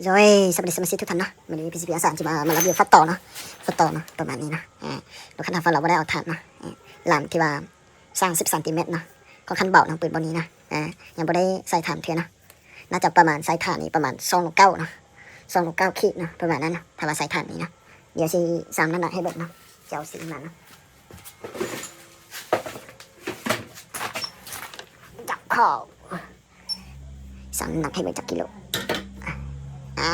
ໂດຍ ສະບາຍດີສະມາຊິກທຸກທ່ານເນາະ, ມື້ນີ້ ພີຊີພີ ອາສາ ຊິມາ ມາຣີວິວຝາຕໍ່ເນາະ, ຝາຕໍ່ເນາະ ປະມານນີ້ເນາະ. ເອີ ລູກຄ້າຖາມວ່າ ເຮົາບໍ່ໄດ້ເອົາຖ່ານເນາະ, ເອີ ລາມທີ່ວ່າຊາວສິບຊັນຕີແມັດເນາະ, ຂ້ອນຂ້າງເບົາເນາະ ປືນບໍ່ນີ້ເນາະ, ເອີ ຍັງບໍ່ໄດ້ໃສ່ຖ່ານເທື່ອເນາະ, ໜ້າຈະປະມານໃສ່ຖ່ານນີ້ປະມານສອງໂລເກົ້າເນາະ, ສອງໂລເກົ້າຂີດເນາະ ປະມານນັ້ນເນາະ ຖ້າວ່າໃສ່ຖ່ານນີ້ເນາະ. ດຽວຊິຊ່ຳນ້ຳໜັກໃຫ້ເບິ່ງເນາະ, ເຈົ້າຊິມາເນາະ ຈັບຂໍ້ ຊ່ຳນ້ຳໜັກໃຫ້ເບິ່ງຈັກກິໂລ. ອາ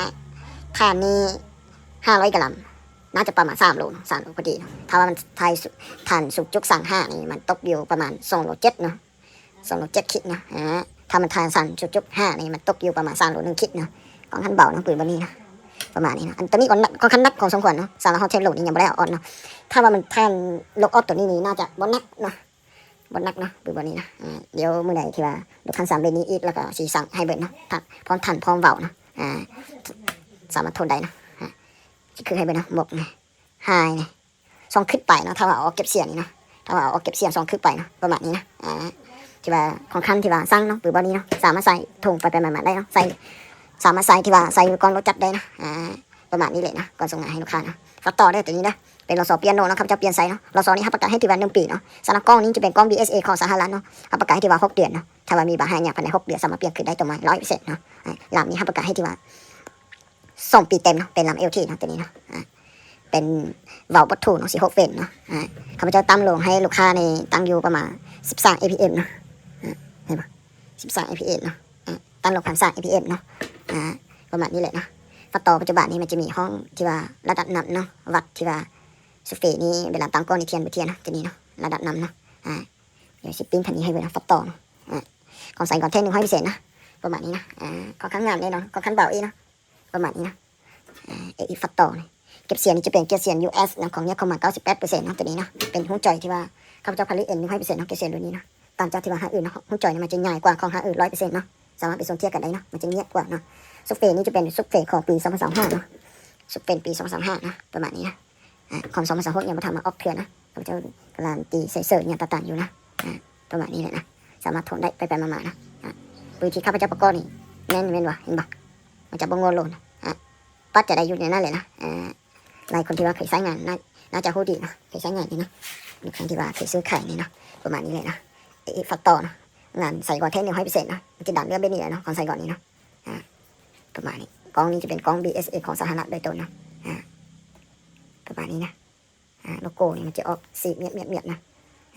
ຖ່ານນີ້ຫ້າຮ້ອຍກຣາມ, ໜ້າຈະປະມານສາມໂລເນາະ, ສາມໂລພໍດີເນາະ. ຖ້າວ່າມັນຖ່ານ ຖ່ານສູງຈຸດສາມຫ້ານີ້ ມັນຕົກຢູ່ປະມານສອງໂລເຈັດເນາະ, ສອງໂລເຈັດຂີດເນາະ. ອາ ຖ້າມັນຖ່ານສາມຈຸດຫ້ານີ້ ມັນຕົກຢູ່ປະມານສາມໂລໜຶ່ງຂີດເນາະ. ຂ້ອນຂ້າງເບົາເນາະ ປືນບໍ່ນີ້ເນາະ, ປະມານນີ້ເນາະ. ອັນໂຕນີ້ກໍໜັກ ຂ້ອນຂ້າງໜັກພໍສົມຄວນເນາະ, ສາມຮ້ອຍຫ້າສິບໂລນີ້ ຍັງບໍ່ໄດ້ເອົາອອກເນາະ. ຖ້າວ່າມັນຖ່ານລູກອອກໂຕນີ້ນີ້ ໜ້າຈະບໍ່ໜັກເນາະ. ບໍ່ໜັກເນາະ ປືນບໍ່ນີ້ເນາະ. ອາ ດຽວມື້ໃດທີ່ວ່າລູກຄ້າສັ່ງແບບນີ້ອີກ ແລ້ວກໍຊິສັ່ງໃຫ້ເບິ່ງເນາະ, ພ ພ້ອມຖ່ານພ້ອມເບົາເນາະ. ອາ ສາມາດທົນໄດ້ເນາະ. ອາ ຊິຄືໃຫ້ເບິ່ງເນາະ, ໝວກນີ້ ໄຮນີ້ ສອງຄືດປາຍເນາະ, ຖ້າວ່າເອົາອອກເກັບສຽງນີ້ເນາະ, ຖ້າວ່າເອົາອອກເກັບສຽງ ສອງຄືດປາຍເນາະ ປະມານນີ້ເນາະ. ອາ ທີ່ວ່າຂ້ອນຂ້າງທີ່ວ່າຊັງເນາະ ປືນບໍ່ນີ້ເນາະ, ສາມາດໃສ່ຖົງໄປໄປມາມາໄດ້ເນາະ, ໃສ່ ສາມາດໃສ່ທີ່ວ່າໃສ່ກ້ອນລົດຈັກໄດ້ເນາະ. ອາ ປະມານນີ້ແຫຼະເນາະ, ກ່ອນສົ່ງງານໃຫ້ລູກຄ້າເນາະ. ຝາຕໍ່ເດີ ໂຕນີ້ເດີ ເປັນລໍຊໍປ່ຽນໂນເນາະ, ຂ້າພະເຈົ້າປ່ຽນໃສ່ເນາະ. ລໍຊໍນີ້ຮັບປະກັນໃຫ້ທີ່ວ່າໜຶ່ງປີເນາະ, ສຳລັບກ້ອງນີ້ຈະເປັນກ້ອງ ບີເອສເອ ຂອງສະຫະລັດເນາະ, ຮັບປະກັນໃຫ້ທີ່ວ່າຫົກເດືອນເນາະ. ຖ້າວ່າມີບັນຫາຫຍັງພາຍໃນຫົກເດືອນ ສາມາດປ່ຽນຄືນໄດ້ຕົວໃໝ່ຮ້ອຍເປີເຊັນເນາະ. ອາ ລາມນີ້ຮັບປະກັນໃຫ້ທີ່ວ່າສອງປີເຕັມເນາະ, ເປັນລາມ ແອລ ທີ ເນາະ ໂຕນີ້ເນາະ. ອາ ເປັນເບົາວັດຖຸເນາະ ສິບຫົກເຟນເນາະ. ອາ ຂ້າພະເຈົ້າຕັ້ງລົງໃຫ້ລູກຄ້ານີ້ຕັ້ງຢູ່ປະມານສິບສາມ ເອ ພີ ເອັມ ເນາະ, ອາ ເຫັນບໍ່ ສິບສາມ ເອ ພີ ເອັມ ເນາະ. ອາ ຕັ້ງລົງພັນສາມ ເອ ພີ ເອັມ ເນາະ. ອາ ປະມານນີ້ແຫຼະເນາະ. ຝາຕໍ່ປັດຈຸບັນນີ້ມັນຈະມີຫ້ອງທີ່ວ່າລະດັບນ້ຳເນາະ, ວັດທີ່ວ່າສູເຟນີ້ເວລາຕັ້ງກ້ອງນີ້ທ່ຽນບໍ່ທ່ຽນເນາະ, ໂຕນີ້ເນາະ ລະດັບນ້ຳເນາະ. ອາ ດຽວຊິປີ້ງພັນນີ້ໃຫ້ເບິ່ງເນາະ ຝາຕໍ່ເນາະ. ອາ ຂອງໃສ່ກ່ອນແທ້ ໜຶ່ງຮ້ອຍເປີເຊັນເນາະ, ປະມານນີ້ເນາະ. ອາ ຂ້ອນຂ້າງງາມແນ່ນອນ, ຂ້ອນຂ້າງເບົາອີກເນາະ, ປະມານນີ້ເນາະ. ອາ ເອ ອີກຝາຕໍ່ນີ້ ເກັບສຽງນີ້ຈະເປັນເກັບສຽງ ຢູ ເອສ ເນາະ, ຂອງແຍກຄອມມາ ເກົ້າສິບແປດເປີເຊັນເນາະ. ໂຕນີ້ເນາະ ເປັນຫຸ້ມຈອຍທີ່ວ່າຂ້າພະເຈົ້າຜະລິດເອງ ໜຶ່ງຮ້ອຍເປີເຊັນເນາະ, ເກັບສຽງໂດຍນີ້ເນາະ. ຕ່າງຈາກທີ່ວ່າຮ້ານອື່ນເນາະ, ຫຸ້ມຈອຍນີ້ມັນຈະໃຫຍ່ກວ່າຂອງຮ້ານອື່ນຮ້ອຍເປີເຊັນເນາະ, ສາມາດໄປສົນທຽບກັນໄດ້ເນາະ, ມັນຈະງຽບກວ່າເນາະ. ສູເຟນີ້ຈະເປັນສູເຟຂອງປີສອງພັນຊາວຫ້າເນາະ, ສູເຟປີສອງພັນຊາວຫ້າເນາະ, ປະມານນີ້ເນາະ. ອາ ຂອງສອງພັນຊາວຫົກຍັງບໍ່ທັນມາອອກເທື່ອເນາະ, ຂ້າພະເຈົ້າກາລັນຕີເຊີຍໆຫຍັງຕ່າງໆຢູ່ເນາະ. ອາ ປະມານນີ້ແຫຼະເນາະ, ສາມາດທົນໄດ້ໄປໆມາໆເນາະ. ອາ ປືນທີ່ຂ້າພະເຈົ້າປະກອບນີ້ແມ່ນ ແມ່ນບໍ່ ເຫັນບໍ່, ມັນຈະບໍ່ງົວໂລນ. ອາ ປັດຈະໄດ້ຢູ່ໃນນັ້ນແຫຼະເນາະ. ອາ ຫຼາຍຄົນທີ່ວ່າເຄີຍໃຊ້ງານ ໜ້າ ໜ້າຈະຮູ້ດີເນາະ, ເຄີຍໃຊ້ງານນີ້ເນາະ, ລູກຄ້າທີ່ວ່າເຄີຍຊື້ຂາຍນີ້ເນາະ, ປະມານນີ້ແຫຼະເນາະ. ເອ ຝາຕໍ່ເນາະ, ງານໃສ່ກ່ອນແທ້ ໜຶ່ງຮ້ອຍເປີເຊັນເນາະ, ມັນຈະດຳເລື່ອງແບບນີ້ແຫຼະເນາະ, ຂອງໃສ່ກ່ອນນີ້ເນາະ. ອາ ປະມານນີ້, ກ້ອງນີ້ຈະເປັນກ້ອງ ບີເອສເອ ຂອງສະຫະລັດໂດຍຕົງເນາະ. ອາ ປະມານນີ້ນະ. ອາ ໂລໂກ້ນີ້ມັນຈະອອກສີມຽບໆນະ.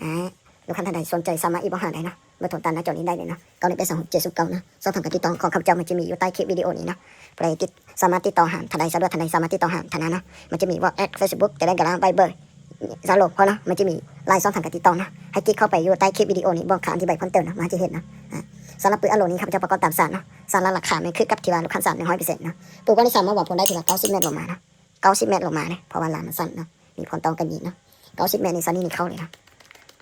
ອາ ລູກຄ້າທ່ານໃດສົນໃຈສາມາດອິນບັອກຫາໄດ້ເນາະ, ເບີໂທຕາມໜ້າຈໍນີ້ໄດ້ເລີຍເນາະ, ເກົ້າໜຶ່ງແປດສອງຫົກເຈັດສູນເກົ້າເນາະ. ຊ່ອງທາງການຕິດຕໍ່ຂອງຂ້າພະເຈົ້າມັນຈະມີຢູ່ໃຕ້ຄລິບວິດີໂອນີ້ເນາະ, ຜູ້ໃດຕິດ ສາມາດຕິດຕໍ່ຫາທ່ານໃດ ສະດວກທ່ານໃດສາມາດຕິດຕໍ່ຫາທ່ານນັ້ນເນາະ. ມັນຈະມີ WhatsApp, Facebook, Telegram, Viber, Zalo ພ້ອມເນາະ, ມັນຈະມີຫຼາຍຊ່ອງທາງການຕິດຕໍ່ເນາະ. ໃຫ້ຄລິກເຂົ້າໄປຢູ່ໃຕ້ຄລິບວິດີໂອນີ້ ບ່ອນຄຳອະທິບາຍເພີ່ມເຕີມເນາະ, ມັນຈະເຫັນເນາະ. ອາ ສຳລັບປືນອາໂລນີ້ ຂ້າພະເຈົ້າປະກອບຕາມສານເນາະ, ສານລະລາຄາແມ່ນຄືກັບທີ່ວ່າລູກຄ້າສານ ໜຶ່ງຮ້ອຍເປີເຊັນເນາະ. ປູກກ້ອງນີ້ສາມາດວາງພົນໄດ້ທີ່ວ່າເກົ້າສິບແມັດລົງມາເນາະ, ເກົ້າສິບແມັດລົງມາເດ້, ເພາະວ່າລາວມັນສັ້ນເນາະ, ມີຄວາມຕ້ອງການຍິງເນາະ. ເກົ້າສິບແມັດນີ້ ຊາວນີ້ນີ້ເຂົ້າເລີຍເນາະ,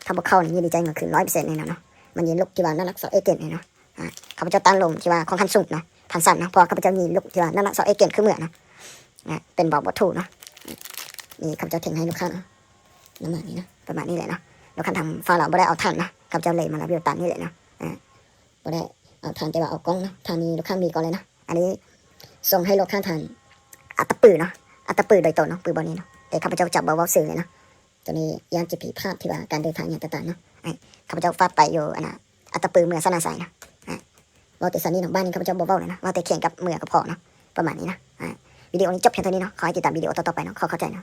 ຖ້າບໍ່ເຂົ້ານີ້ຍິນດີຈ່າຍເງິນຄືນຮ້ອຍເປີເຊັນແນ່ນອນເນາະ. ມັນຍິງລູກທີ່ວ່ານ້ຳໜັກຊາວເອັດເກຣດແນ່ເນອນ. ອາ ຂ້າພະເຈົ້າຕັ້ງລົງທີ່ວ່າຂ້ອນຂ້າງສູງເນາະ, ພັນສາມເນາະ, ເພາະວ່າຂ້າພະເຈົ້າຍິງລູກທີ່ວ່ານ້ຳໜັກຊາວເອັດເກຣດຄືເມືອເນາະ. ອາ ເປັນເບົາວັດຖຸເນາະ, ນີ້ຂ້າພະເຈົ້າເທັງໃຫ້ລູກຄ້າເນາະ, ປະມານນີ້ເນາະ, ປະມານນີ້ແຫຼະເນາະ. ລູກຄ້າທາງຝັ່ງລາວບໍ່ໄດ້ເອົາຖ່ານເນາະ, ຂ້າພະເຈົ້າເລີຍມາຣີວິວຕາມນີ້ແຫຼະເນາະ. ອາ ບໍ່ໄດ້ເອົາຖ່ານ ແຕ່ວ່າເອົາກ້ອງເນາະ, ຖ້າມີລູກຄ້າມີກ່ອນເລີຍເນາະ. ອັນນີ້ສົ່ງໃຫ້ລູກຄ້າທາງອັດຕະປືເນາະ, ອັດຕະປືໂດຍຕົງເນາະ, ປືບໍ່ນີ້ເນາະ, ແຕ່ຂ້າພະເຈົ້າຈະບໍ່ເວົ້າຊື່ເລີຍເນາະ. ໂຕນີ້ຢ້ານຈະຜິດພາດທີ່ວ່າການເດີນທາງຫຍັງຕ່າງໆເນາະ. ອາ ຂ້າພະເຈົ້າຝາກໄປຢູ່ອັນນ່າ ອັດຕະປືເມືອສະໜາໄຊເນາະ. ອາ ເວົ້າແຕ່ສ່ຳນີ້ເນາະ, ບ້ານນີ້ຂ້າພະເຈົ້າບໍ່ເວົ້າເລີຍເນາະ, ເວົ້າແຕ່ແຂວງກັບເມືອກໍພໍເນາະ, ປະມານນີ້ເນາະ. ອາ ວິດີໂອນີ້ຈົບພຽງເທົ່ານີ້ເນາະ, ຂໍໃຫ້ຕິດຕາມວິດີໂອຕໍ່ໆໄປເນາະ, ຂໍຂອບໃຈເນາະ.